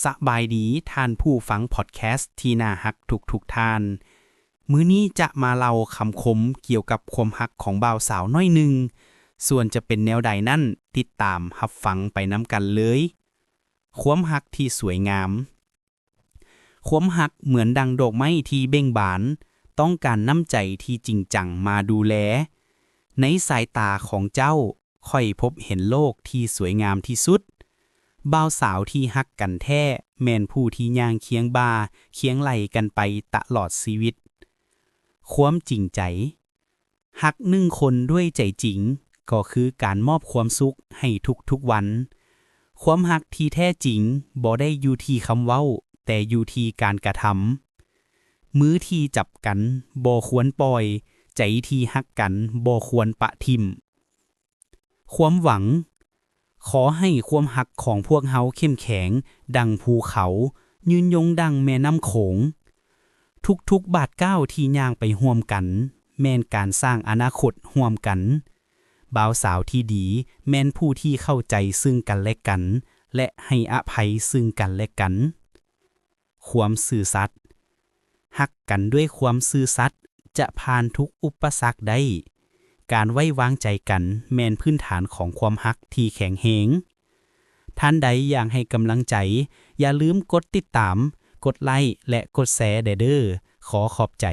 ສະບາຍດີທ່ານຜູ້ຟັງພອດແຄສທີ່ໜ້າຮັກທຸກໆທ່ານ. ມື້ນີ້ຈະມາເລົ່າຄຳຄົມກ່ຽວກັບຄວາມຮັກຂອງບ່າວສາວໜ້ອຍໜຶ່ງ, ສ່ວນຈະເປັນແນວໃດນັ້ນ ຕິດຕາມຮັບຟັງໄປນຳກັນເລີຍ. ຄວາມຮັກທີ່ສວຍງາມ. ຄວາມຮັກເໝືອນດັ່ງດອກໄມ້ທີ່ເບັ່ງບານ, ຕ້ອງການນ້ຳໃຈທີ່ຈິງຈັງມາດູແລ. ໃນສາຍຕາຂອງເຈົ້າ, ຂ້ອຍພົບເຫັນໂລກທີ່ສວຍງາມທີ່ສຸດ. ບ່າວສາວທີ່ຮັກກັນແທ້ ແມ່ນຜູ້ທີ່ຍ່າງຄຽງບ່າຄຽງໄຫຼ່ກັນໄປຕະຫຼອດຊີວິດ. ຄວາມຈິງໃຈ. ຮັກໜຶ່ງຄົນດ້ວຍໃຈຈິງ ກໍຄືການມອບຄວາມສຸກໃຫ້ທຸກໆວັນ. ຄວາມຮັກທີ່ແທ້ຈິງບໍ່ໄດ້ຢູ່ທີ່ຄຳເວົ້າ, ແຕ່ຢູ່ທີ່ການກະທຳ. ມືທີ່ຈັບກັນບໍ່ຄວນປ່ອຍ, ໃຈທີ່ຮັກກັນບໍ່ຄວນປະຖິ້ມ. ຄວາມຫວັງ. ຂໍໃຫ້ຄວາມຮັກຂອງພວກເຮົາເຂັ້ມແຂງດັ່ງພູເຂົາ, ຍືນຍົງດັ່ງແມ່ນ້ຳໂຂງ. ທຸກໆບາດກ້າວທີ່ຍ່າງໄປຮ່ວມກັນ ແມ່ນການສ້າງອະນາຄົດຮ່ວມກັນ. ບ່າວສາວທີ່ດີແມ່ນຜູ້ທີ່ເຂົ້າໃຈຊຶ່ງກັນແລະກັນ ແລະ ໃຫ້ອະໄພຊຶ່ງກັນແລະກັນ. ຄວາມຊື່ສັດ. ຮັກກັນດ້ວຍຄວາມຊື່ສັດຈະຜ່ານທຸກອຸປະສັກໄດ້. ການໄວ້ວາງໃຈກັນແມ່ນພື້ນຖານຂອງຄວາມຮັກທີ່ແຂງແຮງ. ທ່ານໃດຢາກໃຫ້ກຳລັງໃຈ, ຢ່າລືມກົດຕິດຕາມ, ກົດໄລ ແລະ ກົດແຊແດ່ເດີ້. ຂໍຂອບໃຈ.